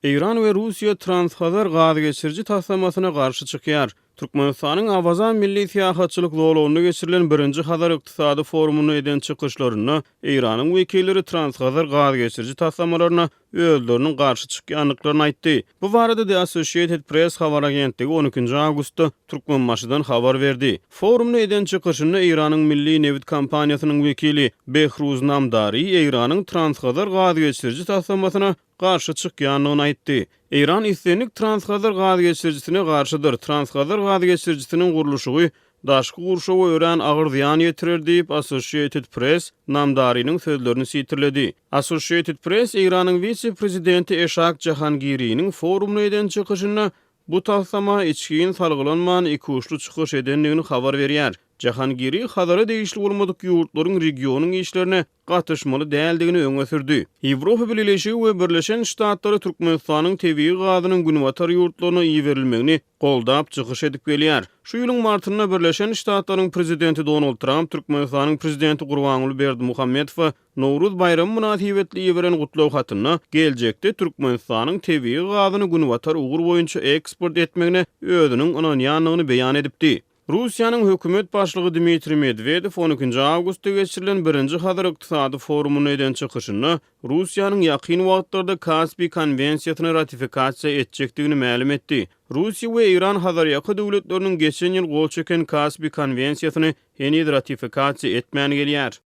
Eýran we Russiýa Transhazar gazgeçiriji taslamasyna garşy çykýar. Türkmenistanyň Awaza milli syýahatçylyk zolagynda geçirilen birinji Hazar ykdysady forumynda eden çykyşlarynda Eýranyň wekilleri Transhazar gazgeçiriji taslamalaryna özleriniň garşy çykýandyklaryny aýtdy. Bu barada The Associated Press habar agentligi on ikinji awgustda Türkmenbaşydan habar berdi. Forumda eden çykyşynda Eýranyň milli nebit kompaniýasynyň wekili Behruz Namdari Eýranyň Transhazar gazgeçiriji taslamasyna garşy çykýandygyny aýtdy. Eýran islendik Transhazar gazgeçirijisine garşydyr. Transhazar gazgeçirijisiniň gurluşygy daşky gurşawa örän agyr zyýan ýetirer diýip, Associated Press Namdariniň sözlerini sitirledi. Associated Press Eýranyň wise-prezidenti Eşak Jahangiriniň forumda eden çykyşynda bu taslama içgin salgylanman ikuçly çykyş edendigini habar berýär. Jahangiri Hazara degişli bolmadyk ýurtlaryň regionyň işlerine gatyşmaly däldigini öňe sürdi. Ýewropa Bileleşigi we Birleşen Ştatlary Türkmenistanyň tebigy gazynyň günbatar ýurtlaryna iberilmegini goldap çykyş edip gelýär. Şu ýylyň martynda Birleşen Ştatlaryň Prezidenti Donald Tramp Türkmenistanyň Prezidenti Gurbanguly Berdimuhamedowa Nowruz baýramy mynasybetli iberen gutlag hatynda geljekde Türkmenistanyň tebigy gazyny günbatar ugur boýunça eksport etmegine özüniň ynanýandygyny beýan edipdi. Russiýanyň hökümet başlygy Dmitriý Medwedew on ikinji awgustda geçirilen birinji Hazar ykdysady forumynda eden çykyşynda Russiýanyň ýakyn wagtlarda Kaspi konwensiýasyny ratifikasiýa etjekdigini mälim etdi. Russiýa we Eýran Hazarýaka döwletleriniň geçen ýyl gol çeken Kaspi konwensiýasyny heniz ratifikasiýa etmän gelýär.